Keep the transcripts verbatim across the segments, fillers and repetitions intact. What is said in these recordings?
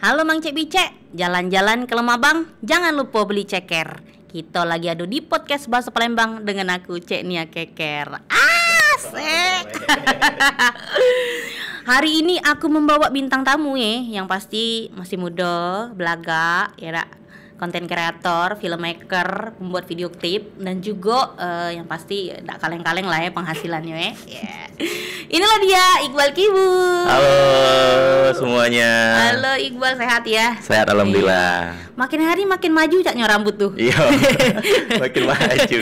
Halo Mang Cek Bicek, jalan-jalan ke Lemabang, jangan lupa beli ceker. Kita lagi ado di podcast Bahasa Palembang dengan aku, Cek Nia Keker. Asik. Hari ini aku membawa bintang tamu, eh, yang pasti masih muda, belagak, ya dak? Konten kreator, filmmaker, pembuat video klip, dan juga, eh, yang pasti dak kaleng-kaleng lah ya penghasilannya, eh. Yeah. Inilah dia, Iqbal Kibul. Halo semuanya. Halo Iqbal, sehat ya? Sehat, alhamdulillah. Makin hari makin maju caknya rambut tuh. Iya. Makin maju.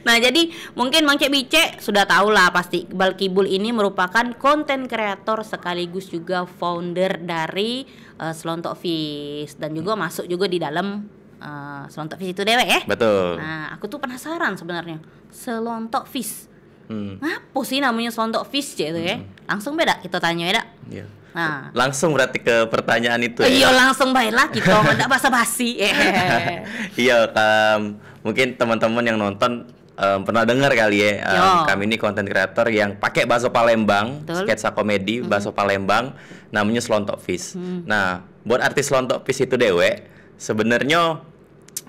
Nah, jadi mungkin Mang Cek Bicek sudah tahu lah pasti Iqbal Kibul ini merupakan konten kreator sekaligus juga founder dari, eh, Selontok Fis dan juga masuk juga di dalam, eh, Selontok Fis itu dewek ya. Betul. Nah, aku tuh penasaran sebenarnya. Selontok Fis. Hmm. Ngapo sih namanya Selontok Fis, Cek, itu ya? Langsung beda kita tanya ya dak? Iya. Nah. Langsung berarti ke pertanyaan itu ya. Iya, langsung baiklah kita, ndak basa-basi. Eh. Iya, em, mungkin teman-teman yang nonton, em, pernah dengar kali ya, em, Yo. Kami ini konten kreator yang pakai bahasa Palembang, Betul. Sketsa komedi bahasa Palembang, namanya Selontok Fis. Nah, buat artis Selontok Fis itu dewek, sebenarnya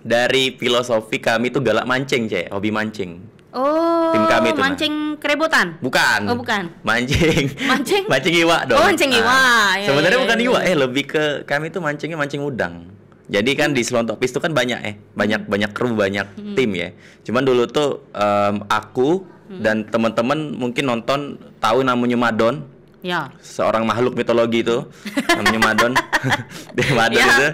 dari filosofi kami tuh galak mancing, Cek, hobi mancing. Oh, Tim kami tuh, nah. Mancing kerebotan? Bukan. Oh, bukan. Mancing. Mancing? Mancing iwak dong. Oh, mancing Nah, iwak. Ya, sebenarnya ya, bukan ya, iwak, ya. Eh, lebih ke kami tuh mancingnya mancing udang. Jadi kan di Selontok Fis tuh kan banyak, eh, banyak banyak kru, banyak tim ya. Cuman dulu tuh, em, aku dan teman-teman mungkin nonton, tahu namanya Madon. Ya. Seorang makhluk mitologi itu namanya Madon. Dia Madon Ya. Itu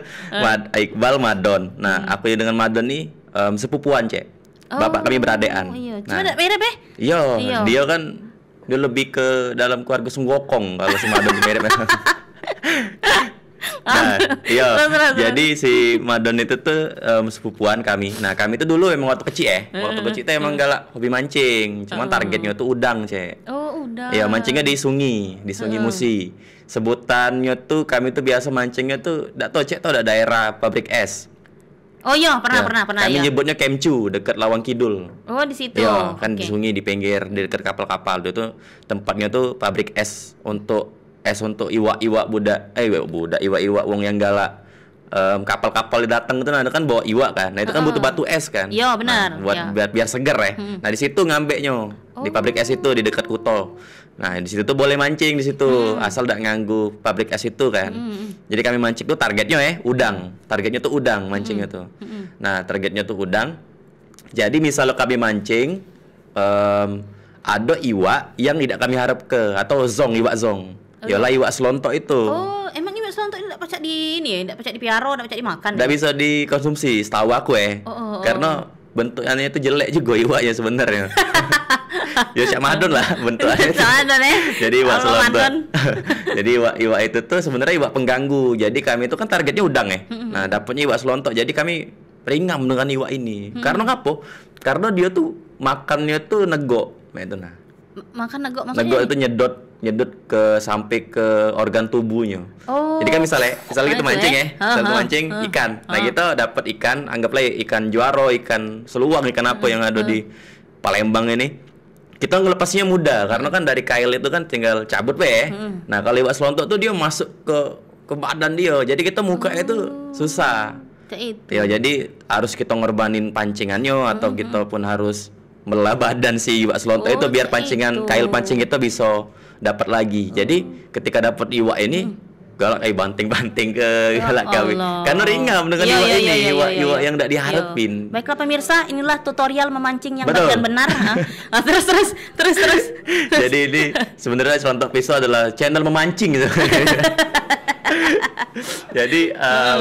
Mad- Iqbal Madon. Nah, aku dengan Madon nih, em, sepupuan, Cek. Bapak kami beradean. Iya. Nah, Cuma dak mirip eh. Iya, Iya. Dia kan dia lebih ke dalam keluarga Senggokong kalau si Madon itu mirip. Nah, iya. Terus, terus, terus. Jadi si Madon itu tuh, em, sepupuan kami. Nah, kami tuh dulu emang waktu kecil, eh. Waktu kecil tuh emang galak hobi mancing. Cuman targetnya tuh udang, Cek. Oh, udah. Ya, mancingnya di sungi, di Sungi Musi. Sebutannya tuh kami tuh biasa mancingnya tuh, dak tau, Cek, tau dak daerah pabrik es? Oh iya, pernah, Ya, pernah, pernah. Kami Ya. Nyebutnya Kemcu, dekat Lawang Kidul. Oh, di situ. Ya, kan di Oke. Sungi, di pinggir, di dekat kapal-kapal. Dia tuh tempatnya tuh pabrik es untuk es untuk iwak-iwak budak, eh, iwak budak, iwak-iwak wong yang galak. Em, kapal-kapal datang itu, nah, itu kan bawa iwak kan. Nah, itu kan butuh batu es kan. Iya, benar, Nah, buat iya. biar, biar seger ya. Nah, di situ ngambeknya. Di pabrik es itu, di dekat Kuto. Nah, di situ tuh boleh mancing di situ, asal dak nganggu pabrik es itu kan. Jadi kami mancing tuh targetnya, eh, udang. Targetnya tuh udang, mancingnya tuh. Nah, targetnya tuh udang. Jadi misal kami mancing, em, ada iwak yang tidak kami harap ke, atau zong, iwak zong. Yalah, iwak selontok itu. Oh, emang iwak selontok ini dak pacak di ini ya, dak pacak dipiara, dak pacak dimakan. Ndak bisa dikonsumsi, setahu aku, eh. Oh, oh, oh. Karena bentukannya itu jelek juga iwaknya sebenarnya. Ya, cak Madon lah bentukannya. Cak Madon, eh. Jadi iwak Apa, selontok. Madon? Jadi iwak iwak itu tuh sebenarnya iwak pengganggu. Jadi kami itu kan targetnya udang, eh. Nah, dapatnya iwak selontok. Jadi kami ringam dengan iwak ini. Karena ngapo? Karena dia tuh makannya tuh negok, mek itu nah. M- Makan negok maksudnya? Negok itu nyedot, nyedot ke sampai ke organ tubuhnya. Oh. Jadi kan misalnya, misalnya Oh, kita itu mancing ya? Ya, misalnya kita Ha, ha, mancing ha. Ikan. Nah, kita dapat ikan, anggaplah ikan juaro, ikan seluang, ikan apa yang ada di Palembang ini. Kita ngelepasnya mudah karena kan dari kail itu kan tinggal cabut be. Nah, kalau iwak selontok tuh dia masuk ke ke badan dia. Jadi kita mukanya tuh susah. Cak itu. Ya, jadi harus kita ngorbanin pancingannya atau kita pun harus melah badan si iwak selontok Oh, itu biar cak pancingan itu. Kail pancing kita bisa dapat lagi. Jadi ketika dapat iwak ini galak kayak banting-banting ke galak kami. Allah. Karena ringam dengan Iya, iwak iya, ini, iya, iya, iwak iya, iwak iya. Yang tidak diharapin. Iya. Baiklah pemirsa, inilah tutorial memancing yang Betul. bagian benar. Ha. Ah, terus terus terus terus. Jadi ini sebenarnya Selontok Fis adalah channel memancing gitu. Jadi um,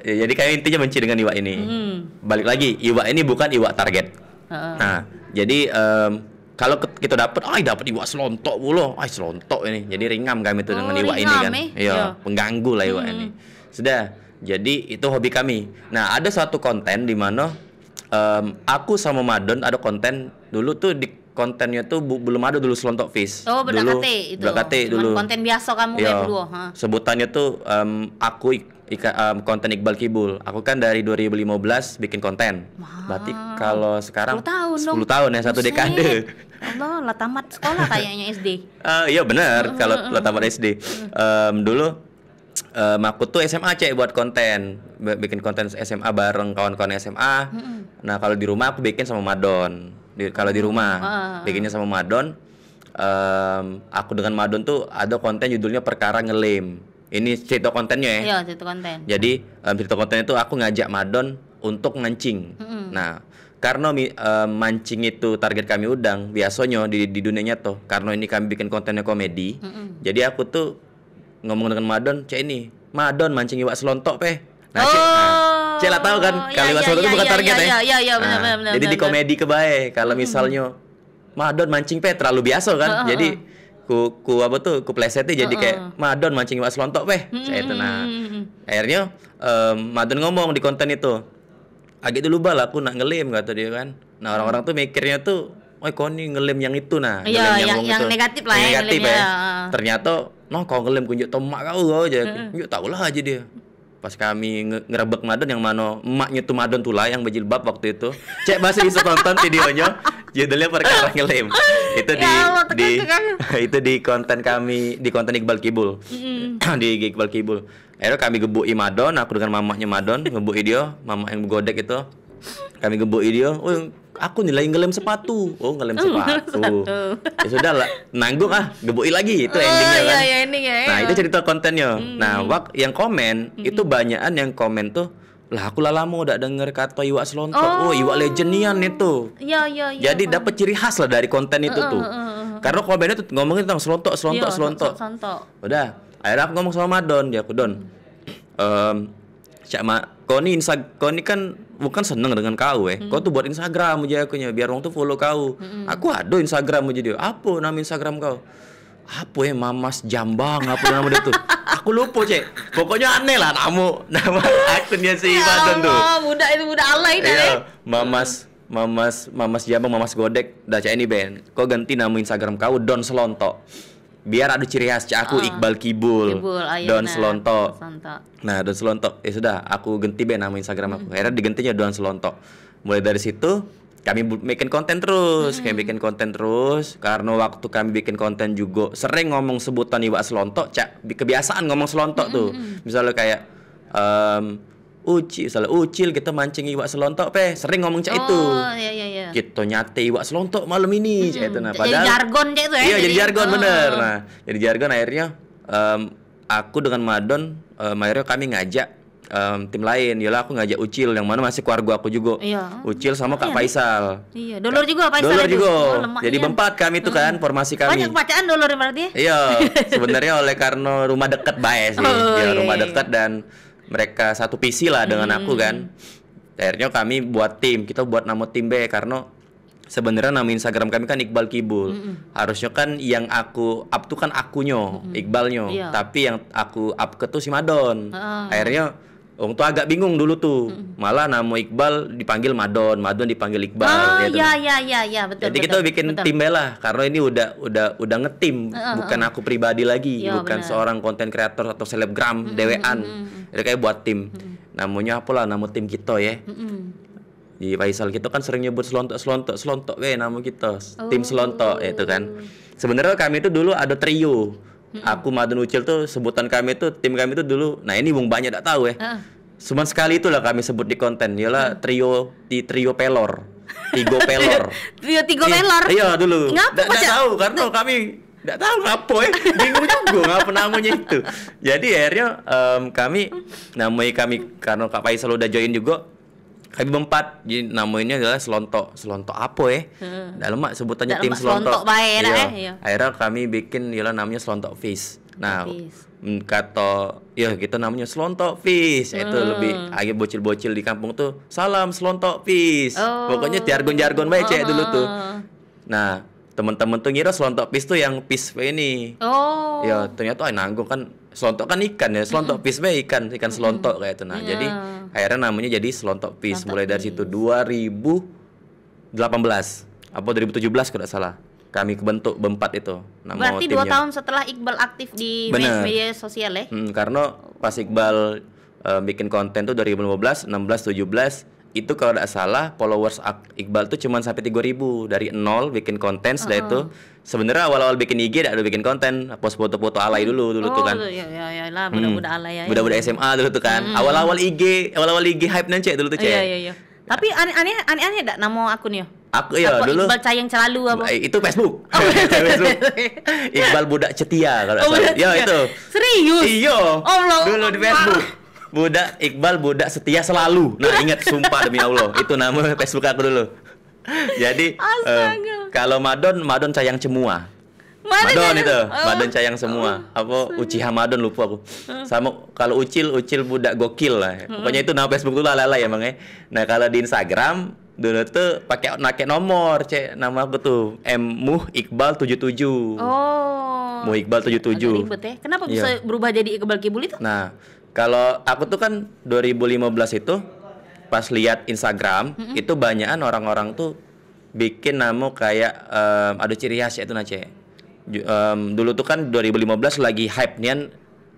ya, jadi kayak intinya benci dengan iwak ini. Balik lagi, iwak ini bukan iwak target. Nah, jadi um, kalau ke- kita dapat, ay, dapat iwak selontok pula, ay, selontok ini. Jadi ringam kami tuh dengan Oh, iwak ini ringam, kan. Eh? Iya, pengganggu lah iwak ini. Sudah. Jadi itu hobi kami. Nah, ada suatu konten di mana um, aku sama Madon ada konten dulu tuh di kontennya tuh bu- belum ada dulu Selontok Fis. Oh, belak Dulu, kate itu. Belak kate Cuman dulu. Konten biasa kamu Iya. Kayak berdua, ha. Sebutannya tuh em, aku ik- ika- em, konten Iqbal Kibul. Aku kan dari dua ribu lima belas bikin konten. Berarti kalau sekarang Sepuluh tahun dong. sepuluh tahun ya, satu Buset. Dekade. Allah, lah tamat sekolah kayaknya S D. Ah, iya benar, kalau lah tamat S D. Em, dulu Em, aku tuh S M A, Cek, buat konten. Be- bikin konten S M A bareng kawan-kawan S M A. Nah, kalau di rumah aku bikin sama Madon. Di, kalau di rumah, bikinnya sama Madon. Em, aku dengan Madon tuh ada konten judulnya Perkara Ngelem. Ini cerita kontennya, ya. Iya, cerita konten. Jadi, em, cerita konten itu aku ngajak Madon untuk mancing. Nah, karena mi- em, mancing itu target kami udang, biasanya di, di dunia nyata. Karena ini kami bikin kontennya komedi, jadi aku tuh ngomong dengan Madon, "Cek ini, Madon mancing iwak selontok, peh." Nah, Cek, nah, Cek lah tahu kan, kalau iwak selontok itu bukan target, ya. Iya, iya, benar, benar, benar. Jadi di komedi ke bae, kalau misalnya Madon mancing, peh, terlalu biasa kan. Jadi ku ku apa tuh, ku pleset jadi kayak, "Madon mancing iwak selontok, peh." Cek itu. Nah, akhirnya em, Madon ngomong di konten itu, "Agak dulu bal, aku nak ngelem," kata dia kan. Nah, orang-orang tuh mikirnya tuh, "Oh, kau ni ngelem yang itu, nah, ngelem yang, yang itu, yang negatif lah, yang negatif, ya." Ternyata, "Nah, kau ngelem kunjuk tomak kau, kau aja." Kunjuk tahu lah aja dia. Pas kami nge- ngerebek Madon, yang mano emaknya tuh Madon tuh lah yang berjilbab waktu itu. Cek, masih bisa tonton videonya. Judulnya Perkara Ngelem. Itu di di itu di konten kami, di konten Iqbal Kibul. Di Iqbal Kibul. Akhirnya kami gebuki Madon, aku dengan mamaknya Madon, gebuki dia, mamak yang begodek itu. Kami gebuki dia, "Oh, aku ni lagi ngelem sepatu." "Oh, ngelem sepatu." Ya sudah lah, nanggung ah, gebuki lagi. Itu endingnya kan. Iya, ending ya. Nah, itu cerita kontennya. Nah, wak yang komen itu banyakan yang komen tuh, "Lah, aku lah lama dak denger kata iwak selontok." Oh, iwak legend nian itu. Iya, iya, iya. Jadi dapat ciri khas lah dari konten itu tuh. Karena komennya tuh ngomongin tentang selontok, selontok, selontok. Udah, akhirnya aku ngomong sama Madon, dia aku, "Don, em, Cak Ma, kau ni Insta, kau ni kan bukan seneng dengan kau, eh. Kau tuh buat Instagram aja," aku nya, "biar orang tuh follow kau." "Aku ada Instagram," aja dia. "Apa nama Instagram kau?" "Apa ya, Mamas Jambang apa nama dia tuh?" Aku lupa, Cek. Pokoknya aneh lah nama, nama akunnya si Madon tuh. Ya Allah, budak itu budak alay dah, eh. Mamas, Mamas, Mamas Jambang, Mamas Godek. "Dah, Cak, ini, Ben, kau ganti nama Instagram kau Don Selontok. Biar ada ciri khas, Cak, aku Iqbal Kibul. Kibul, oh, iya, Don Selontok." Nah, Don Selontok. Ya sudah, aku ganti, Ben, nama Instagram aku. Akhirnya digantinya Don Selontok. Mulai dari situ, kami bu- bikin konten terus, kami bikin konten terus. Karena waktu kami bikin konten juga sering ngomong sebutan iwak selontok, Cak, bi- kebiasaan ngomong selontok tuh. Misalnya kayak, em, "Ucil," misalnya, "Ucil, kita mancing iwak selontok, peh." Sering ngomong cak itu. Oh, iya, iya, iya. "Kita nyate iwak selontok malam ini," cak itu. Nah, jadi padahal jargon cak itu, ya. Iya, jadi jargon, bener. Nah, jadi jargon, akhirnya, em, aku dengan Madon, em, akhirnya kami ngajak, em, tim lain. Yalah, aku ngajak Ucil, yang mana masih keluarga aku juga. Iya. Ucil sama Kak Faisal. Iya, dulur juga Faisal. Dulur juga. Oh, lemak nian. Jadi berempat kami tuh kan, formasi kami. Banyak pacaan dulur berarti? Iya, sebenarnya oleh karena rumah deket bae sih. Oh, iya, rumah deket dan mereka satu visi lah dengan aku kan. Akhirnya kami buat tim, kita buat nama tim be, karena sebenarnya nama Instagram kami kan Iqbal Kibul. Harusnya kan yang aku up tuh kan akunyo, Iqbalnyo. Iya. Tapi yang aku up ke tuh si Madon. Heeh. Akhirnya wong tuh agak bingung dulu tuh. Malah nama Iqbal dipanggil Madon, Madon dipanggil Iqbal, oh, gitu. Iya, iya, iya, iya, betul. Jadi kita bikin tim be lah, karena ini udah udah udah ngetim, bukan aku pribadi lagi, bukan seorang konten kreator atau selebgram dewean. Jadi kayak buat tim. Namanya apalah nama tim kita ya? Di Faisal kita kan sering nyebut selontok, selontok, selontok, weh, nama kita tim selontok, ya itu kan. Sebenarnya kami itu dulu ada trio. Aku, Madun, Ucil tuh sebutan kami tuh, tim kami tuh dulu. Nah, ini wong banyak dak tahu ya. Cuman sekali itulah kami sebut di konten, ialah trio, di trio pelor. Tigo pelor. Trio tigo pelor. Iya, dulu. Ngapa, dak, dak tahu karena kami dak tahu ngapa ya. Bingung juga ngapa namanya itu. Jadi akhirnya em, kami namai kami karena Kak Faisal udah join juga. Kami berempat, jadi namanya adalah Selontok. Selontok apa eh? Dah lemak sebutannya tim Selontok. Selontok bae dah eh. Iya. Akhirnya kami bikin ialah namanya Selontok Fish. Nah, mm, kata ya kita namanya Selontok Fish. Itu lebih agak bocil-bocil di kampung tuh, "Salam Selontok Fish." Pokoknya jargon-jargon bae cek dulu tuh. Nah, temen-temen tuh ngira selontok pis tuh yang pis ini. Oh. Ya, ternyata, "Ay, nanggung kan, selontok kan ikan ya, selontok pis be ikan, ikan selontok," kayak itu. Nah, jadi akhirnya namanya jadi Selontok Pis. Mulai dari situ dua ribu delapan belas apa dua ribu tujuh belas kalau tidak salah. Kami kebentuk berempat itu. Nama timnya. Berarti dua tahun setelah Iqbal aktif di me- media sosial ya? Hmm, karena pas Iqbal eh, bikin konten tuh dua ribu lima belas, enam belas, tujuh belas, Itu kalau dak salah followers ak-, Iqbal tuh cuman sampai tiga ribu, dari nol bikin konten, setelah itu sebenarnya awal-awal bikin I G dak ada bikin konten, post foto-foto alay dulu, dulu tuh Oh, kan. Betul. Ya, ya, ya lah, budak-budak alay ya. Budak-budak S M A dulu tuh kan. Awal-awal I G, awal-awal I G hype nian, Cek, dulu tuh, Cek. Iya, iya, iya. Tapi aneh-aneh, aneh-aneh dak nama akunnya? Aku ya Apa, dulu. Iqbal Cayang Celalu apa? Eh, itu Facebook. Facebook. Iqbal Budak Cetia kalau Oh, salah. Budak Ya Cetia. Itu. Serius? Iyo. Allah Dulu di Akbar. Facebook. Budak Iqbal Budak Setia Selalu. Nah, ingat, sumpah demi Allah, itu nama Facebook aku dulu. Jadi, Astaga. em, kalau Madon, Madon Cayang Cemua. Mana Madon Cayang? Itu, Oh. Madon Cayang Semua. Apa Uchiha Madon, lupa aku. Sama kalau Ucil, Ucil Budak Gokil lah. Pokoknya itu nama Facebook tuh lah, alay-alay emang, eh. Nah, kalau di Instagram dulu tuh pakai, pakai nomor, Cek, nama aku tuh M Muh Iqbal tujuh tujuh. Oh. Muh Iqbal tujuh tujuh. Agak ribet ya. Kenapa Iya. Bisa berubah jadi Iqbal Kibul itu? Nah, kalau aku tuh kan dua ribu lima belas itu pas lihat Instagram, itu banyakan orang-orang tuh bikin namo kayak, em, ada ciri khas itu, nah, Cek. Ju- em, dulu tuh kan dua ribu lima belas lagi hype nian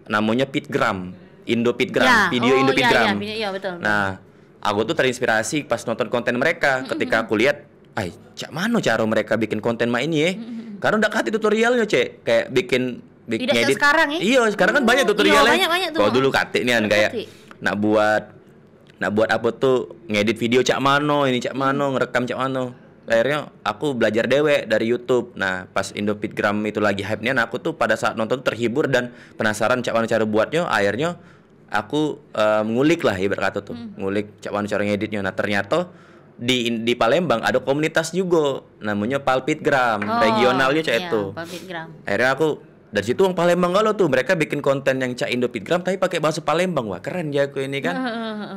namanya Pitgram, Indo Pitgram, Ya, video oh, Indo ya, Pitgram. Ya, video, ya, betul. Nah, aku tuh terinspirasi pas nonton konten mereka ketika aku lihat, "Ay, cak mano cara mereka bikin konten mak ini, ya?" Karena udah kate tutorialnya, Cek. Kayak bikin, bikin Tidak kayak sekarang, ya? Iya, sekarang kan banyak Iya, tutorialnya. banyak, banyak tuh. Kalau dulu kate nian kayak Kate. nak buat nak buat apa tuh, ngedit video cak mano, ini cak mano, ngerekam cak mano. Akhirnya aku belajar dewek dari YouTube. Nah, pas Indo Pitgram itu lagi hype nian, aku tuh pada saat nonton tuh terhibur dan penasaran cak mano cara buatnya. Akhirnya aku em, ngulik lah, ibarat kata tuh, ngulik cak mano cara ngeditnya. Nah, ternyata di di Palembang ada komunitas juga namanya Palpitgram, Oh, regionalnya cak iya, itu. Palpitgram. Akhirnya aku dari situ orang Palembang kalau tuh, mereka bikin konten yang cak Indo Pitgram tapi pakai bahasa Palembang. Wah, keren jago ini kan.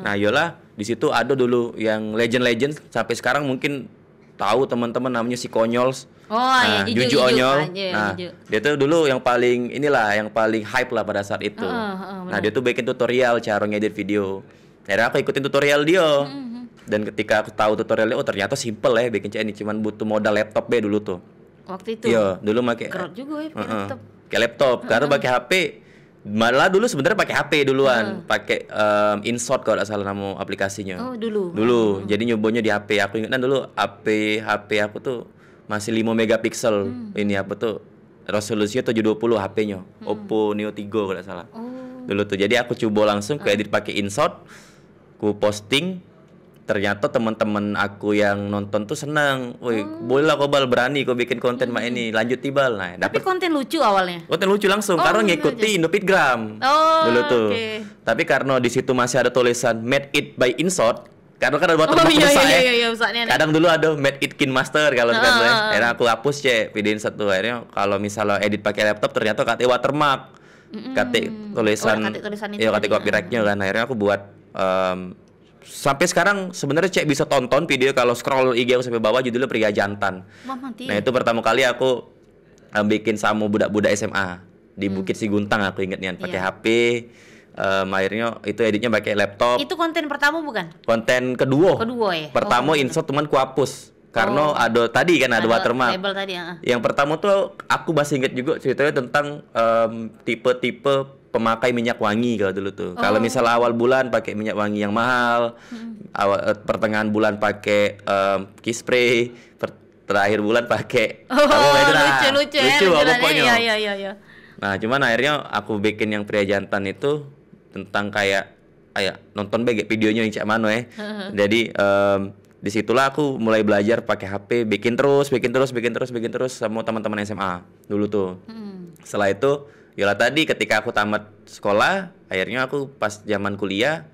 Nah, yolah, di situ ada dulu yang legend-legend sampai sekarang mungkin tahu teman-teman, namanya si Konyols. Oh, iya, Nah, Juju, Juju Juju. Onyol. Ah, iya, Nah, Juju. Dia tuh dulu yang paling inilah, yang paling hype lah pada saat itu. Heeh, heeh, Nah, dia tuh bikin tutorial cara ngedit video. Akhirnya aku ikutin tutorial dia. Dan ketika aku tahu tutorialnya, oh, ternyata simple ya bikin cak ini, cuman butuh modal laptop be dulu tuh. Waktu itu. Iya, dulu make Kerot juga ya, pakai Heeh. laptop. Pakai laptop, karena pakai H P. Malah dulu sebenarnya pakai H P duluan, pakai em, InShot kalau tidak salah nama aplikasinya. Oh, dulu. Dulu, jadi nyobonya di H P. Aku ingatnya dulu H P, H P aku tuh masih lima megapiksel. Ini apa tuh? Resolusinya tujuh dua puluh H P-nya. Oppo Neo tiga kalau tidak salah. Oh. Dulu tuh. Jadi aku coba langsung ke edit pakai InShot. Ku posting, ternyata teman-teman aku yang nonton tuh seneng. Woi, boleh lah kau, Bal, berani kau bikin konten mak ini. Lanjut, Bal. Nah, Tapi dapat konten lucu awalnya. konten lucu langsung Oh, karena lucu ngikuti aja. Indo Pitgram Oh, dulu tuh. Oke. Tapi karena di situ masih ada tulisan made it by InShot, karena kan ada Oh, watermark iya, besar iya, ya. Iya, iya, besarnya nih. Kadang dulu ada made it kin master kalau sekarang tuh ya. Heeh. Akhirnya aku hapus, Cek, video InShot tuh. Akhirnya kalau misalnya edit pakai laptop ternyata kate watermark. Kate tulisan, Oh, kate tulisan itu iya, kate tadi, copyright-nya kan. Akhirnya aku buat em, sampai sekarang sebenarnya, Cek, bisa tonton video kalau scroll I G aku sampai bawah, judulnya Pria Jantan. Wah, mati. Nah, itu pertama kali aku em, bikin sama budak-budak S M A di Bukit Siguntang, aku inget nian, pakai Iya. H P. Em, akhirnya itu editnya pakai laptop. Itu konten pertama bukan? Konten kedua. Kedua ya? Pertama Oh, kedua. InShot cuman ku hapus karena Oh. ada tadi kan, ada Ada watermark. Label tadi, heeh. Yang pertama tuh aku masih inget juga ceritanya tentang em, tipe-tipe pemakai minyak wangi kalau dulu tuh. Kalau Oh. misalnya awal bulan pakai minyak wangi yang mahal, awal eh, pertengahan bulan pakai em, key spray, per- terakhir bulan pakai Oh, apa itu dah. lucu-lucu ya, Lucu lucu apa lah. pokoknya. Iya, iya, iya, iya. Nah, cuman akhirnya aku bikin yang Pria Jantan itu tentang kayak, ayo nonton be gek videonya yang cak mano ya. Jadi em, di situlah aku mulai belajar pakai H P, bikin terus, bikin terus, bikin terus, bikin terus sama teman-teman S M A dulu tuh. Setelah itu, yolah tadi ketika aku tamat sekolah, akhirnya aku pas zaman kuliah,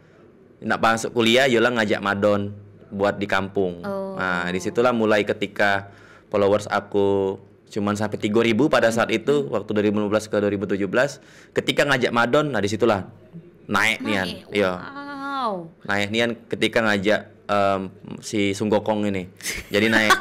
nak masuk kuliah, yolah ngajak Madon buat di kampung. Oh. Nah, di situlah mulai ketika followers aku cuman sampai tiga ribu pada saat itu, waktu dua ribu lima belas ke dua ribu tujuh belas, ketika ngajak Madon, nah, di situlah naik nian. Iya. Wow. Naik nian ketika ngajak em, si Sung Gokong ini. Jadi naik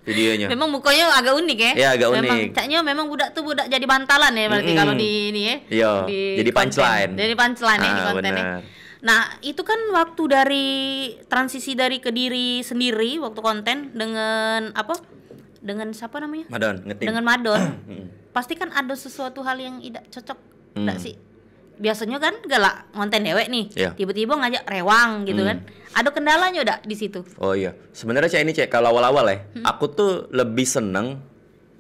videonya. Memang mukanya agak unik ya. Iya, agak Memang unik. Caknya memang budak tuh budak jadi bantalan ya berarti kalau di ini ya. Iya, Di jadi konten. Punchline. Jadi punchline ya di Ah, konten ya. benar. Nah, itu kan waktu dari transisi dari Kediri sendiri waktu konten dengan apa? Dengan siapa namanya? Madon, ngetim. Dengan Madon. Pasti kan ada sesuatu hal yang tidak cocok, enggak sih? biasonyo kan galak ngonten dewek nih, Iya. tibo-tibo ngajak rewang gitu Hmm. kan. Ado kendalanyo dak di situ? Oh iya, sebenarnya cek ini cek, kalau awal-awal ya, Hmm. aku tuh lebih seneng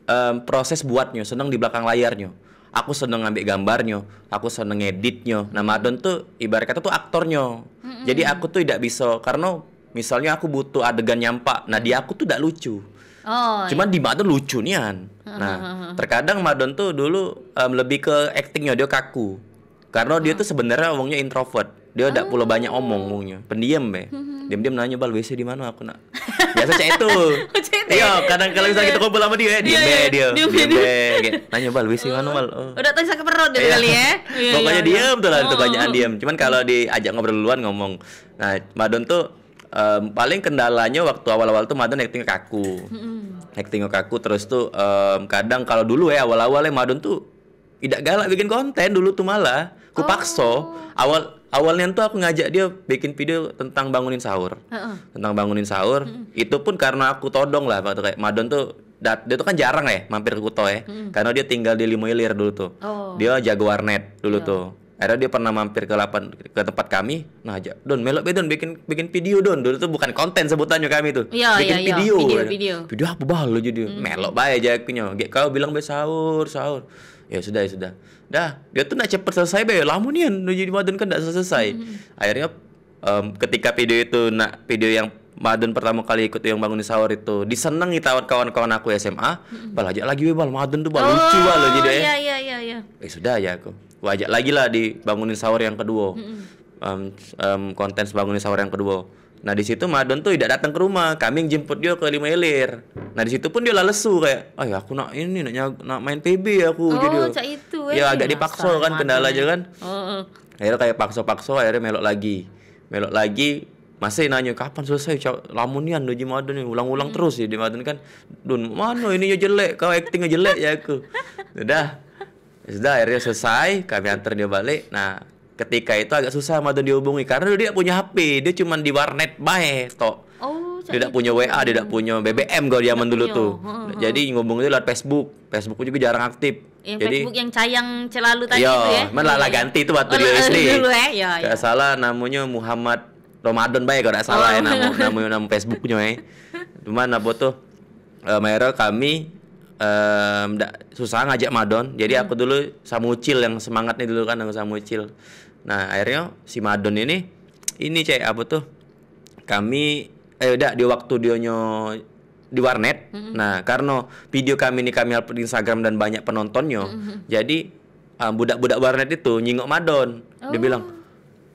em, proses buatnyo, seneng di belakang layarnyo. Aku seneng ngambil gambarnyo, aku seneng ngeditnyo. Nah, Madon tuh ibarat kata tuh aktornyo. Mm-mm. Jadi aku tuh tidak bisa, karena misalnya aku butuh adegan nyampak, nah di aku tuh dak lucu. Oh, Cuman iya. di Madon lucu nian. Nah, terkadang Madon tuh dulu em, lebih ke actingnya, dia kaku. Karena dia tuh sebenarnya wongnya introvert. Dia dak pulo banyak omong wongnya. Pendiam be. Diam-diam nanya, "Bal, W C di mana aku nak?" Biasa cek itu. Cek itu. Iya, kadang kalau misalnya kita kumpul sama dia, dia diam Iya, be iya. dia. Diam Diam dia. be. Kayak, nanya, "Bal, W C mana, Bal?" Oh. Udah tanya sakit perut dia Iya. kali ya. Iya, Pokoknya iya, iya. diam tuh lah, Oh. kebanyakan diam. Cuman kalau diajak ngobrol duluan ngomong. Nah, Madon tuh em, paling kendalanya waktu awal-awal tuh Madon acting kaku. Mm-mm. Acting kaku terus tuh em, kadang kalau dulu ya awal-awal ya Madon tuh idak galak bikin konten dulu tuh malah. Ku pakso. Oh. Awal awalnya tuh aku ngajak dia bikin video tentang bangunin sahur. Heeh. Tentang bangunin sahur. Mm-mm. Itu pun karena aku todong lah waktu kayak Madon tuh dat, dia tuh kan jarang ya mampir ke Kuto ya. Mm-mm. Karena dia tinggal di Limo Ilir dulu tuh. Oh. Dia jago warnet dulu Iya. tuh. Akhirnya dia pernah mampir ke lapan ke tempat kami. Nah, ajak, "Don, melok be Don bikin bikin video Don." Dulu tuh bukan konten sebutannya kami tuh. Iya, Bikin iya, iya. video. Video, video. Video apa balu jadi? Hmm. Melok bae aja akunyo. Gek kau bilang be sahur, sahur. Ya sudah, ya sudah. Dah, dia tuh nak cepet selesai be, lama nian udah jadi Madon kan dak selesai. Hmm. Akhirnya em, ketika video itu nak video yang Madon pertama kali ikut yang bangunin sahur itu disenengi tawat kawan-kawan aku S M A, Hmm. bal ajak lagi be bal Madon tuh bal lucu bal jadi eh. Iya, iya, iya, iya. Eh sudah ya aku. Ku ajak lagi lah di bangunin sahur yang kedua. Mm-mm. Em, em, konten bangunin sahur yang kedua. Nah, di situ Madon tuh tidak datang ke rumah, kami yang jemput dia ke Lima Ilir. Nah, di situ pun dia lah lesu kayak, "Ay, aku nak ini nak nyag- nak main P B aku," Oh, jadi. cak itu, Ya eh. agak dipaksa Dasar kan Madon, kendala eh. aja kan. Heeh. Akhirnya kayak paksa-paksa akhirnya melok lagi. Melok lagi masih nanya kapan selesai, Cak? Lama nian udah Madon ni, ulang-ulang Hmm. terus ya di Madon kan. "Don, mana ini ya jelek, kau actingnya jelek ya aku." Udah. Sudah akhirnya selesai, kami antar dia balik. Nah, ketika itu agak susah Madon dihubungi karena dia tidak punya H P, dia cuma di warnet bae tok. Oh, Dia tidak punya W A, dia tidak punya B B M kalau zaman dulu tuh. Heeh, heeh. Jadi ngomong itu lewat Facebook. Facebook juga jarang aktif. Yang Jadi Facebook yang cayang celalu tadi Iya, itu ya. cuman lah, Iya, lah iya. ganti tuh waktu Oh, dia lah, S D. dulu, eh. Iya, Gak iya. salah namanya Muhammad Ramadan bae kalau tidak salah ya Oh. nama namanya nama Facebooknya eh. Cuman apa tuh? Eh, akhirnya kami em dak susah ngajak Madon. Jadi Hmm. aku dulu sama Ucil yang semangatnya dulu kan sama Ucil. Nah, akhirnya si Madon ini ini cek apa tuh? Kami eh dak di waktu dionyo di warnet. Mm-mm. Nah, karena video kami ini kami upload di Instagram dan banyak penontonnya, Mm-mm. jadi ah, budak-budak warnet itu nyingok Madon. Dia Oh. bilang,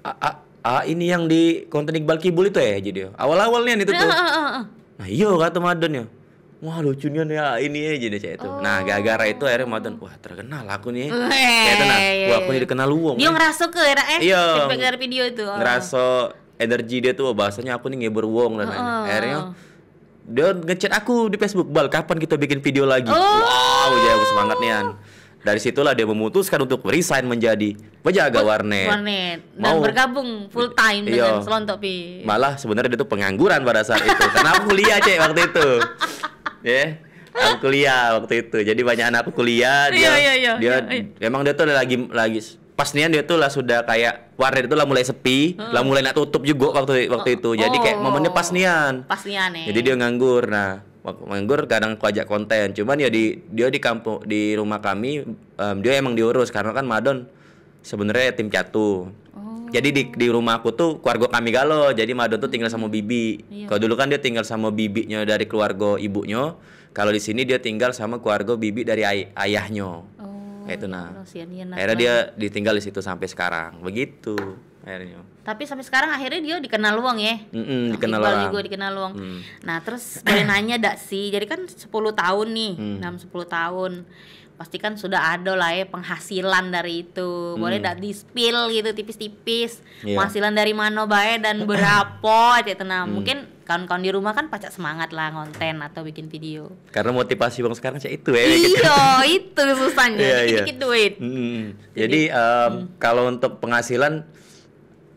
"A, a, a, ini yang di konten Iqbal Kibul itu ya?" Jadi awal-awalnya itu tuh. Heeh, heeh, heeh. Nah, iyo kata Madon ya. "Wah, lucu nian ya ini ya," jadi cak itu. Nah, Oh. gara-gara itu akhirnya Madon, "Wah, terkenal aku nih." Weh, Kayak itu nah, iya, "Wah, aku iya. nih dikenal wong." Dia eh. ngeraso ke era eh? Iya. Feedback dari video itu. Oh. Ngeraso energi dia tuh, "Oh, bahasanya aku nih ngibur wong," dan lain. Heeh. Akhirnya dia ngechat aku di Facebook, "Bal, kapan kita bikin video lagi?" Oh. Wow, jadi aku semangat nian. Dari situlah dia memutuskan untuk resign menjadi penjaga Put- warnet. warnet. Dan Mau bergabung full time Iya. dengan Selontok Pi. Malah sebenarnya dia tuh pengangguran pada saat itu. Karena aku kuliah, Cek, waktu itu. Ya. Aku kuliah waktu itu. Jadi banyak anak aku kuliah, dia Iya, iya, iya, dia iya, iya. emang dia tuh lagi lagi pas nian dia tuh lah sudah kayak warnet itu lah mulai sepi, Hmm. lah mulai nak tutup juga waktu waktu itu. Jadi kayak Oh. momennya pas nian. Pas nian, eh. Jadi dia nganggur. Nah, waktu nganggur kadang aku ajak konten. Cuman ya di dia di kampung di rumah kami em, dia emang diurus karena kan Madon sebenarnya yatim piatu. Oh. Jadi di di rumah aku tuh keluarga kami galo. Jadi Madon tuh tinggal sama bibi. Iya. Kalau dulu kan dia tinggal sama bibiknya dari keluarga ibunya. Kalau di sini dia tinggal sama keluarga bibi dari ay- ayahnya. Oh, Kayak itu nah. Kasihan ya, Akhirnya dia ditinggal di situ sampai sekarang. Begitu akhirnya. Tapi sampai sekarang akhirnya dia dikenal wong ya. Mm-mm, Nah, dikenal Iqbal orang. juga dikenal wong. Hmm. Nah, terus boleh nanya dak sih? Jadi kan sepuluh tahun nih, Hmm. dalam sepuluh tahun. Pasti kan sudah ada lah ya penghasilan dari itu. Boleh Hmm. dak di-spill gitu tipis-tipis? Iya. Penghasilan dari mana bae dan berapa cek itu nah. Hmm. Mungkin kawan-kawan di rumah kan pacak semangat lah ngonten atau bikin video. Karena motivasi wong sekarang cek itu ya. Iya, itu susahnya. Iya, iya. Dikit-dikit duit. Hmm. Jadi, Jadi, em, hmm. kalau untuk penghasilan,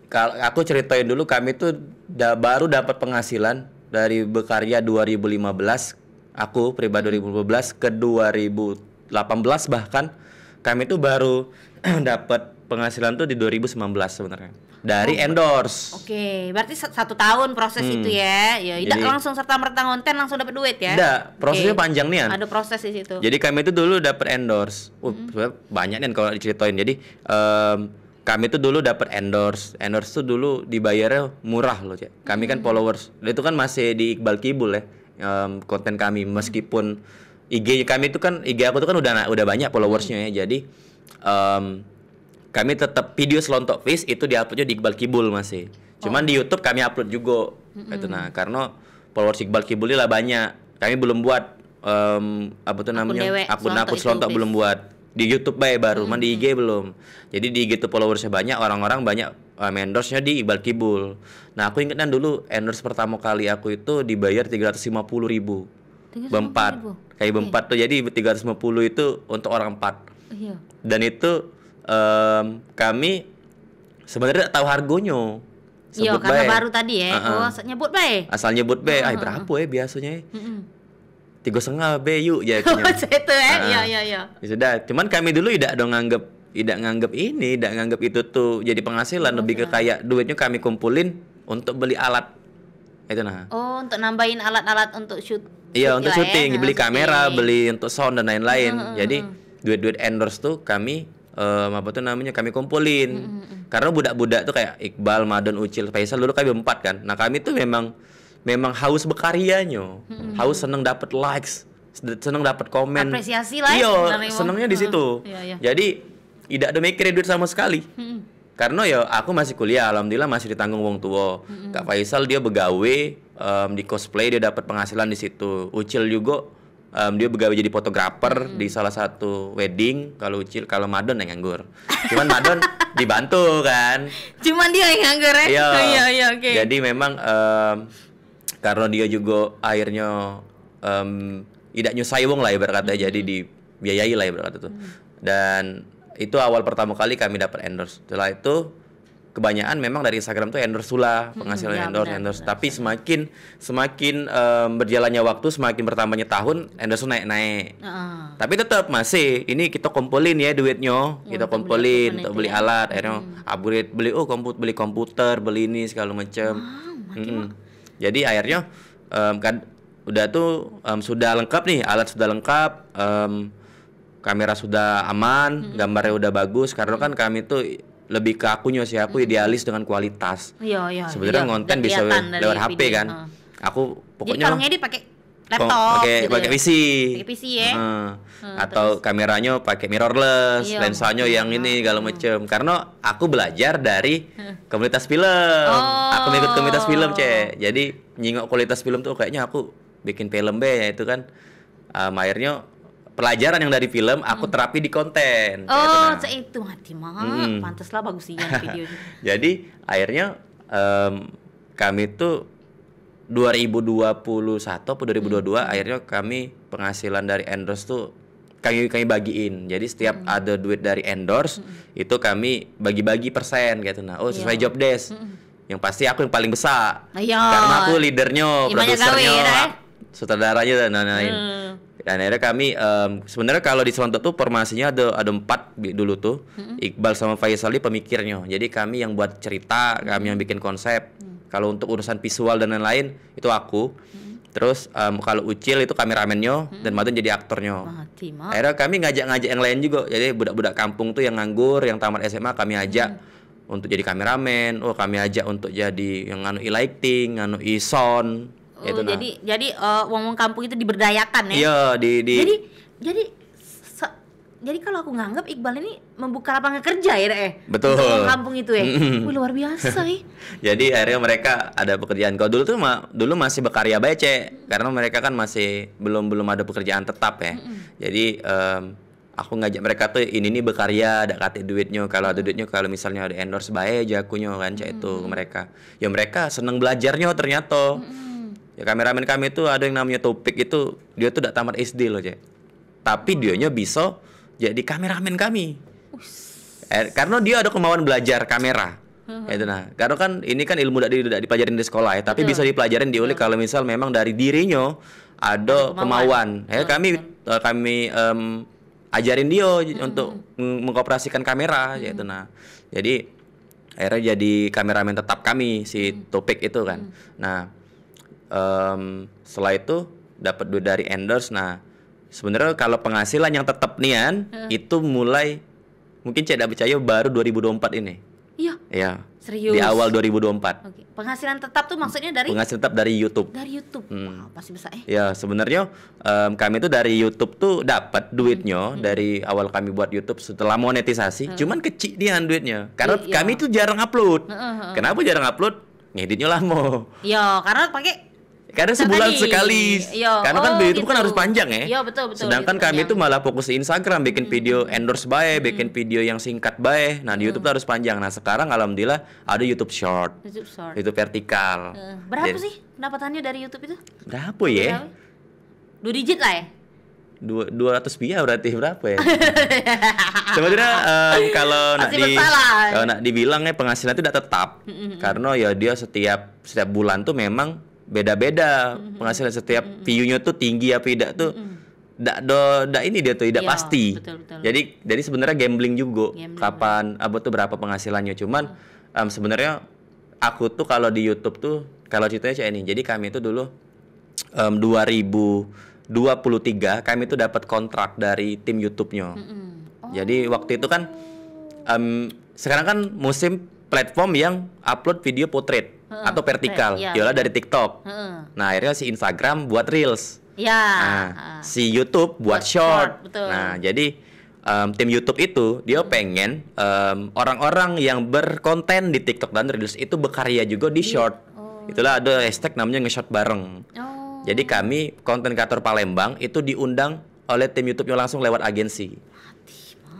kal- aku ceritain dulu, kami tuh da- baru dapat penghasilan dari berkarya dua ribu lima belas, aku pribadi Hmm. dua ribu lima belas ke dua ribu delapan belas bahkan, kami tuh baru dapat penghasilan tuh di dua ribu sembilan belas sebenarnya. Dari endorse. Oke, berarti sa- satu tahun proses itu ya. Ya, tidak Jadi- langsung serta merta ngonten langsung dapat duit ya. Ndak, prosesnya Oke. Panjang nian. Ada proses di situ. Jadi kami itu dulu dapat endorse. Uh, sebenarnya banyak nih kalau diceritain. Jadi em, kami itu dulu dapat endorse. Endorse tuh dulu dibayarnya murah loh, Cek. Kami kan followers. Itu kan masih di Iqbal Kibul ya. Em, konten kami meskipun I G kami itu kan I G aku tuh kan udah udah banyak followersnya ya. Jadi em, kami tetap video Selontok Fish itu diuploadnya di Iqbal Kibul masih. Cuman di YouTube kami upload juga. Itu nah, karena followers Iqbal Kibul ini lah banyak. Kami belum buat em, apa tuh Akun namanya? dewek, Akun Selontok akun itu, Selontok Fish. Belum buat. Di YouTube bae baru, man di I G belum. Jadi di I G tuh followersnya banyak, orang-orang banyak em, endorse-nya di Iqbal Kibul. Nah, aku inget kan dulu endorse pertama kali aku itu dibayar tiga ratus lima puluh ribu. Berempat. Kayak berempat tuh, jadi tiga ratus lima puluh itu untuk orang empat. Iya. Dan itu em, kami sebenarnya tak tahu harganya. Iya, Sebut karena bae. Baru tadi ya. Heeh. Oh, asal nyebut bae. Asal nyebut be, ah berapa ya biasanya? Mm-mm. Tiga setengah be yuk, ya. Itu ya. Iya, iya, iya. Ya sudah, cuman kami dulu tidak dong nganggep tidak nganggep ini, tidak nganggep itu tuh jadi penghasilan, lebih ke kayak duitnya kami kumpulin untuk beli alat. Itu nah. Oh, untuk nambahin alat-alat untuk shoot. Iya, shoot untuk lah ya. Syuting, Nah, beli kamera, syuting. Beli untuk sound dan lain-lain. Jadi duit-duit endorse tuh kami em, apa tuh namanya, kami kumpulin. Karena budak-budak tuh kayak Iqbal, Madon, Ucil, Faisal, dulu kami empat kan. Nah, kami tuh memang memang haus berkaryanya, haus seneng dapet likes, seneng dapet komen. Apresiasi lah ya, Iya, sebenarnya. Senengnya di Heeh. Situ. Iya, iya. Jadi tidak ada mikir duit sama sekali. Karena ya aku masih kuliah, alhamdulillah masih ditanggung wong tua. Kak Faisal dia begawe em, di cosplay, dia dapat penghasilan di situ. Ucil juga em, dia begawe jadi fotografer di salah satu wedding. Kalau Ucil, kalau Madon yang nganggur. Cuman Madon dibantu kan. Cuman dia yang nganggur ya? Iya. Oh, iya, iya, oke. Jadi memang em, karena dia juga akhirnya em, tidak nyusai wong lah ibarat kata, jadi dibiayai lah ibarat kata tuh. Dan itu awal pertama kali kami dapat endorse. Setelah itu kebanyakan memang dari Instagram tuh endorse tuh lah, penghasilan ya, endorse, benar, endorse. benar. Tapi semakin semakin em, berjalannya waktu, semakin bertambahnya tahun, endorse tuh naik-naik. Heeh. Tapi tetap masih ini kita kumpulin ya duitnya, kita Untuk beli kumpulin equipment untuk itu beli ya. Alat, akhirnya upgrade, beli, oh, komput beli komputer, beli ini segala macam. Mm-mm. Jadi akhirnya em, kan udah tuh em, sudah lengkap nih, alat sudah lengkap, em, kamera sudah aman, gambarnya udah bagus. Karena kan kami tuh lebih ke akunya sih, aku idealis dengan kualitas. Iya, iya. Sebenarnya Iya, ngonten udah bisa kelihatan dari lewat H P video. kan. Heeh. Aku Jadi pokoknya kalau ngedit pakai Kok laptop pakai gitu pakai ya? P C. Pakai P C ya? Heeh. Atau kameranya pakai mirrorless, Iya, lensanya yang ini segala macam. Karena aku belajar dari komunitas film. Oh. Aku ikut komunitas film, Cek. Jadi nyingok kualitas film tuh kayaknya aku bikin film be ya itu kan. Em, akhirnya pelajaran yang dari film aku terapi di konten. Kayak itu, Oh, nah. Cek itu mati mak. Mm-mm. Pantaslah bagus iya videonya. Jadi akhirnya em, kami tuh dua ribu dua puluh satu apa dua ribu dua dua akhirnya kami penghasilan dari endorse tuh kami kami bagiin. Jadi setiap ada duit dari endorse itu kami bagi-bagi persen gitu. Nah, oh sesuai Iya. Job Desk. Yang pasti aku yang paling besar. Iya. Karena aku leadernya, Yang banyak produsernya, gawe, ya, Rai? sutradaranya dan lain-lain. Hmm. Dan akhirnya kami em, sebenarnya kalau di Selontok tuh formasinya ada ada empat bi- dulu tuh. Iqbal sama Faisal ini pemikirnya. Jadi kami yang buat cerita, kami yang bikin konsep. Kalau untuk urusan visual dan lain-lain itu aku. Terus em, kalau Ucil itu kameramennya dan Madon jadi aktornya. Mati mak. Akhirnya kami ngajak-ngajak yang lain juga. Jadi budak-budak kampung tuh yang nganggur, yang tamat S M A kami ajak untuk jadi kameramen. Oh, kami ajak untuk jadi yang nganu e-lighting, nganu e-sound. Oh, Itu nah. jadi jadi eh, wong-wong kampung itu diberdayakan ya. Iya, di di Jadi jadi se- jadi kalau aku nganggap Iqbal ini membuka lapangan kerja ya, Dek, eh? Betul. Untuk wong kampung itu ya. Mm-mm. Wih, luar biasa, ih. Jadi akhirnya mereka ada pekerjaan. Kalau dulu tuh ma- dulu masih berkarya bae, Cek. Karena mereka kan masih belum belum ada pekerjaan tetap ya. Jadi em, aku ngajak mereka tuh ini nih berkarya, ada kate duitnya. Kalau ada duitnya, kalau misalnya ada endorse bae jakunya kan, Cek itu ke mereka. Ya mereka seneng belajarnya ternyata. Ya kameramen kami tuh ada yang namanya Topik itu, dia tuh udah tamat S D loh, Cek. Tapi dianya bisa jadi kameramen kami. Eh, karena dia ada kemauan belajar kamera. Itu nah, karena kan ini kan ilmu dak di, dak dipelajarin di sekolah ya, tapi bisa dipelajarin diulik kalau misal memang dari dirinya ada kemauan. Ya kami eh, kami em, ajarin dio untuk meng- mengoperasikan kamera gitu. Nah, jadi akhirnya jadi kameramen tetap kami si Topik itu kan. Nah, em, setelah itu dapat duit dari endorse. Nah, sebenarnya kalau penghasilan yang tetap nian itu mulai, mungkin cek dak percaya, baru dua ribu dua puluh empat ini. Iya. Ya. Serius? Di awal dua ribu dua puluh empat. Oke. Penghasilan tetap tuh maksudnya dari Penghasilan tetap dari YouTube. Dari YouTube. Hmm. Wah, pasti besar eh. Ya, sebenarnya em, kami itu dari YouTube tuh dapat duitnya dari awal kami buat YouTube setelah monetisasi, cuman kecil nian duitnya. Karena Iya. Kami itu jarang upload. Kenapa jarang upload? Ngeditnya lama. Ya, karena pakai Karena sebulan Sekali. sekali. Iya. Karena kan Oh, di YouTube kan gitu. Harus panjang ya. Iya, betul, betul. Sedangkan Itu kami panjang. Itu malah fokus di Instagram, bikin video endorse bae, bikin video yang singkat bae. Nah, di YouTube tuh harus panjang. Nah, sekarang alhamdulillah ada YouTube Short, YouTube Short. YouTube vertikal. Eh, berapa Jadi- sih pendapatannya dari YouTube itu? Berapa ya? Berapa? Dua digit lah ya? Dua, dua ratus rupiah berarti berapa ya? Sebenarnya em, kalau nak Pasti di bersalah. Kalau nak dibilang ya penghasilan itu tidak tetap. Karena ya dia setiap setiap bulan tuh memang beda-beda penghasilan. Setiap view-nya tuh tinggi apa tidak tuh dak do dak ini dia tuh tidak Iya, pasti. Betul, betul. Jadi jadi sebenarnya gambling juga Gambling. Kapan apa tuh berapa penghasilannya. Cuman em, sebenarnya aku tuh kalau di YouTube tuh kalau ceritanya cak ini. Jadi kami tuh dulu em, dua ribu dua puluh tiga kami tuh dapat kontrak dari tim YouTube-nya. Jadi waktu itu kan em, sekarang kan musim platform yang upload video portrait atau vertikal, iya, yolah dari TikTok. Heeh. Nah, akhirnya si Instagram buat reels. Ya. Nah, si YouTube buat, Buat short. short, betul. Nah, jadi em, tim YouTube itu dia pengen em, orang-orang yang berkonten di TikTok dan reels itu berkarya juga di short. Itulah ada hashtag namanya nge-short bareng. Oh. Jadi kami konten kreator Palembang itu diundang oleh tim YouTube-nya langsung lewat agensi.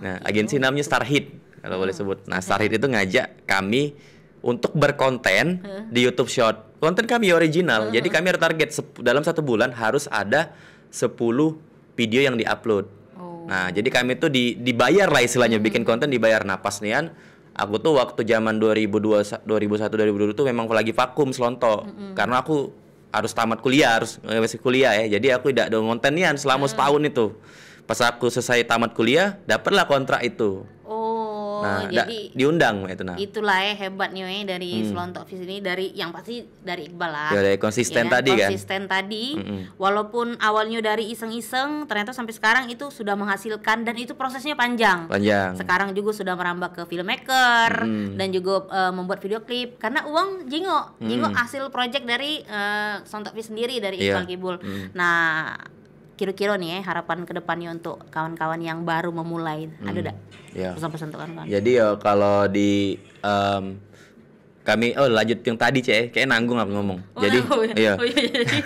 Nah, agensi namanya Starhit kalau boleh sebut. Nah, Starhit itu ngajak kami untuk berkonten di YouTube Short. Konten kami original. Jadi kami ada target sep- dalam satu bulan harus ada sepuluh video yang diupload. Oh. Nah, jadi kami tuh di, dibayar lah istilahnya bikin konten dibayar. Nah, pas nian aku tuh waktu zaman dua ribu dua, dua ribu satu, dua ribu dua tuh memang lagi vakum Selontok. Karena aku harus tamat kuliah, harus eh, masih kuliah ya. Jadi aku tidak ada ngonten nian selama setahun itu. Pas aku selesai tamat kuliah, dapatlah kontrak itu. Oh, Nah, dak- jadi diundang itu nah. Itulah ya hebatnya ya dari Selontok Fis ini, dari yang pasti dari Iqbal lah. Ya, dari konsisten Ya kan? Tadi kan. Konsisten tadi, walaupun awalnya dari iseng-iseng, ternyata sampai sekarang itu sudah menghasilkan dan itu prosesnya panjang. Panjang. Sekarang juga sudah merambah ke filmmaker dan juga eh, membuat video klip karena uang jingok, jingok hasil project dari eh, Selontok Fis sendiri dari Iya. Iqbal Kibul. Nah, kira-kira nih ya, harapan kedepannya untuk kawan-kawan yang baru memulai, ada dak? Ya. Pesan-pesan untuk kawan-kawan. Jadi ya kalau di em, kami oh lanjut yang tadi cek, kayak nanggung aku ngomong. Oh, Jadi nanggung ya? iya. Oh, iya, iya, iya.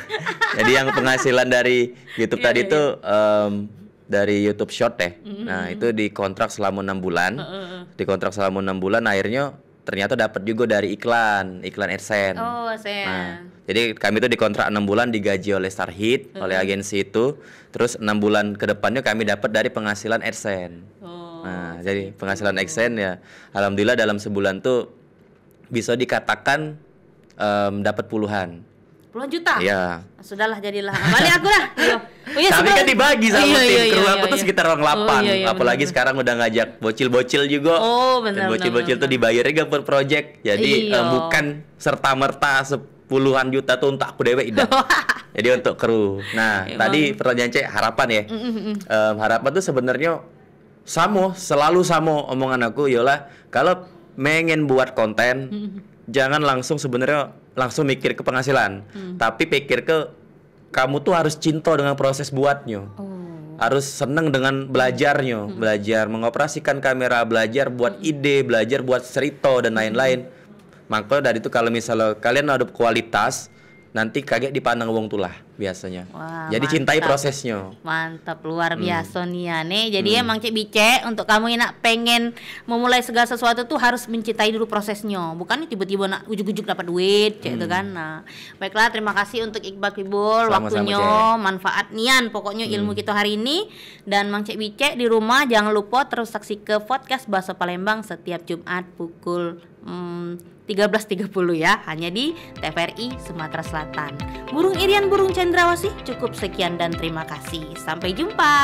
Jadi yang penghasilan dari YouTube Iya, tadi iya, tuh em, dari YouTube Short ya. Nah, itu dikontrak selama enam bulan. Dikontrak selama enam bulan, akhirnya ternyata dapat juga dari iklan, iklan AdSense. Oh, saya. Nah, jadi kami tuh dikontrak enam bulan, digaji oleh Starhit, oleh agensi itu. Terus enam bulan ke depannya kami dapat dari penghasilan AdSense. Oh, Nah, jadi penghasilan AdSense ya, alhamdulillah dalam sebulan tuh bisa dikatakan em, dapat puluhan. Puluhan juta? Iya. Sudahlah, jadilah. Balik aku lah. Iya. Oh, iya, Tapi sebelum- kan dibagi sama Iya, tim iya, kru iya, aku tuh iya. Sekitar orang delapan. Oh, iya, iya, Apalagi benar. Sekarang udah ngajak bocil-bocil juga. Oh, benar, Dan benar, bocil-bocil benar, tuh dibayar juga per project. Jadi Iya. eh, bukan serta merta sepuluhan juta tuh untuk aku dewek, tidak. Jadi untuk kru. Nah, Emang. Tadi pertanyaan cek harapan ya. Em, harapan tuh sebenarnya sama, selalu sama omongan aku, yolah, kalau pengen buat konten, jangan langsung sebenarnya langsung mikir ke penghasilan, tapi pikir ke kamu tuh harus cinta dengan proses buatnya. Harus seneng dengan belajarnya, belajar mengoperasikan kamera, belajar buat ide, belajar buat cerita dan lain-lain. Maka dari itu kalau misalnya kalian ada kualitas, nanti kagek dipandang wong tuh lah biasanya. Wah, Jadi cintai mantap. Prosesnya. Mantap, luar biasa nih ya nih. Jadi emang cek bicek, untuk kamu yang nak pengen memulai segala sesuatu tuh harus mencintai dulu prosesnya. Bukan tiba-tiba nak ujuk-ujuk dapat duit, cek itu kan. Nah, baiklah, terima kasih untuk Iqbal Kibul, Sama-sama, waktunya, Cek. Manfaat nian pokoknya ilmu kita hari ini. Dan Mang Cek Bicek di rumah, jangan lupa terus saksi ke podcast Bahasa Palembang setiap Jumat pukul hmm, tiga belas tiga puluh ya, hanya di T V R I Sumatera Selatan. Burung Irian, burung cendrawasih, cukup sekian dan terima kasih. Sampai jumpa.